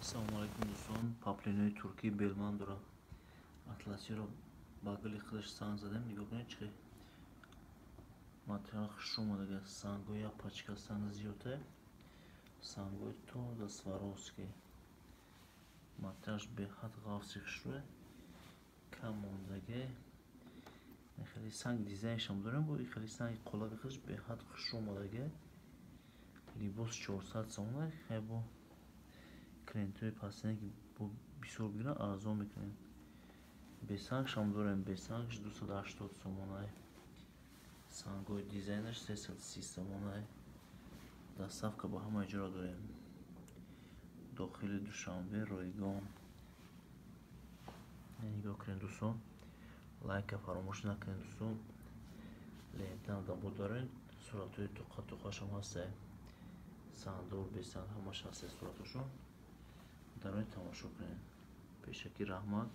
Ассалому алайкум, дӯстон. Поплинои туркӣ белман дорад. Атласиро ба гили худаш санг задем. Нигоҳ кунед, чӣ материал хушрӯ омадага. Сангҳои як пачка санг зиёда, сангҳои тоза Сваровски. Материалаш беҳад ғафси, хушрӯе, кам мондаге. Хеле санг дизайншам дорем, бо хеле санги қолаби худаш беҳад хушрӯ омадаге. Либос 400 сомона. Хебо клиентҳои пастине, ки бо бисёр бигиранд, арзон мекунем. Бесангшам дорем, бесангш 280 сомонай, сангҳои дизайнаш 330 сомонай. Доставка ба ҳамаи ҷоро дорем, дохили Душанбе ройгон. Нигоҳ кунед, дӯстон, лайка фаромӯш накунед, дӯстон. Лентам дабо дорем, суратҳои туқа туқашам ҳастай, сангдор, бесанг, ҳамаш ҳастай суратҳошон. Дарои тамошо кунед. Пешакӣ раҳмат.